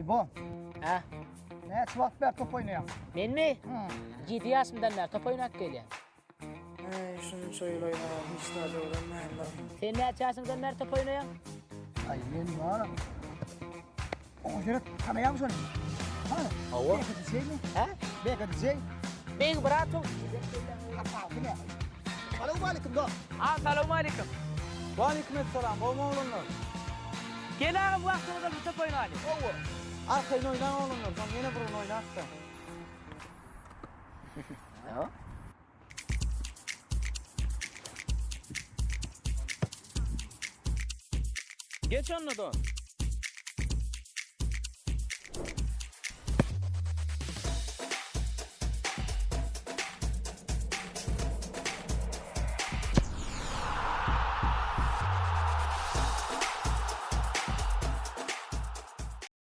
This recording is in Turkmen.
Bu. Hä? Näçe wagt bäri top oýnaýaň? Menmi? Ýedi ýaşymdan bäri top oýnap gelýän. Äý, şunça ýyl oýnabam hiç zat öwrenmändim. Sen näçe ýaşyňdan bäri top oýnaýaň? Aý, men bar. Oňa seret, tanaýaňmy şony? Hany? Hawa. BKDJ-mi? Hä? BKDJ? Meň bratom. Tapawudy näme? Salowmaleýkim, dost. A, salowmaleýkim. Waleýkim essalam, gowmy oglanlar? Gel agam, wagtyňyz bolsa top oýnaly. Hawa. Arkaýyn oýnaň oglanlar, soň ýene bir gün oýnarys-da. Geç onda dost.